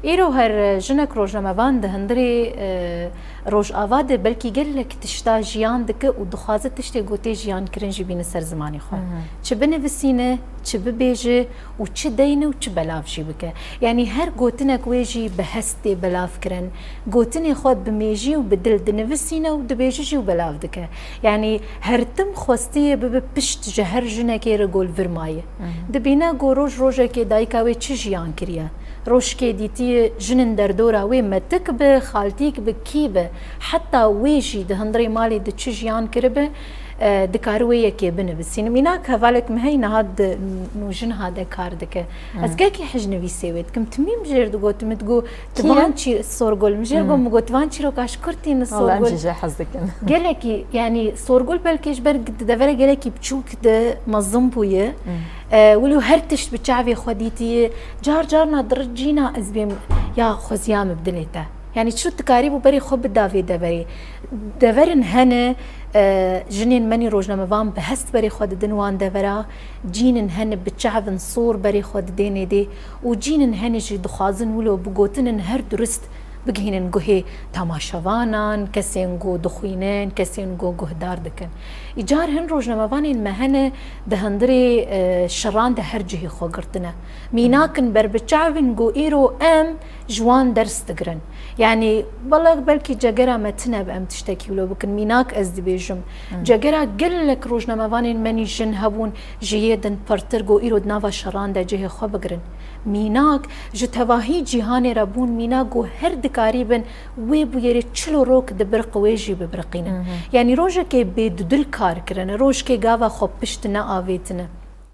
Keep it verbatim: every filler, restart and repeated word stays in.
Îro her jinek rojnamevan di hundirê, e, Rojava de belkî gelek tişta jiyan dike û dixwaze tiştê ku tê jiyan kirin jî bîne ser zimanê xwe. Mhm. Çi binivîsîne, çi bibêje û çi deyne û çi belav jî bike. Yanî her gotinek wê jî bi hest tê belav kirin. Gotinê xwe bi mêjî û bi dil dinivisîne û dibêje jî û belav dike. Yanî her tim xwestiye bibe pişt ji her jinekê re ku li vir maye. Mhm. Dibîne ku roj rojekê dayika wê çi jiyan kiriye. Rojkê dîtiye jin in derdora wê metik bi, xaltîk bi, kî bi, heta wê jî di hundirê malê de çi jiyan kiribe, e, dikare wê yekê binivîsîne. Mînak hevalek min heye niha di nûjinha de kar dike. Ez gelkî hej nivîsê wê dikim. Timî min jê re digot, min digot, "Tu Kî ye?" van çî-, Sorgul. Min jê re got, min got, "Tu van çîroka ji kur tîne Sorgul?" Wala em jî jê hez dikin. Gelekî, yanî Sorgul belkî ji ber di devera gelekî biçûk de mezin bûye. E, wilo her tişt bi çavê xwe dîtiye. Car carna dirit cîna ez bêm ya xweziya min bi dilê te. Yanî çi dikarîbû berê xwe bida vê deverê. Deverin hene, e, jinên menî rojnamevan bi hest berê xwe didin wan devera. Cînin hene bi çavin sor berê xwe didên êdî û cînin hene jî dixwazin wilo bi gotinin her durist bigihînin guhê temaşevanan, kesên ku dixwînin, kesên ku guhdar dikin. Îcar hin rojnamevanên me hene di hundirê, e, şeran de her cihê xwe girtine. Mînak in berbiçav in ku îro em ji wan ders digirin. Yanî, belek belkî cegera me tune be em tiştekî wilo bikin. Mînak ez dibêjim. Hmm. Cegera gelek rojnamevanên menî jin hebûn, ji yê din pirtir ku îro di nava şeran de cihê xwe bigirin. Mînak ji tevahî cîhanê re bûn, mînak ku her dikarîbin wê bûyerê çilo rok di birq wê jî bibirqînin. Mhm. Yanî rojekê bê dudil kar kirine, rojkê gava xwe pişt neavêtine.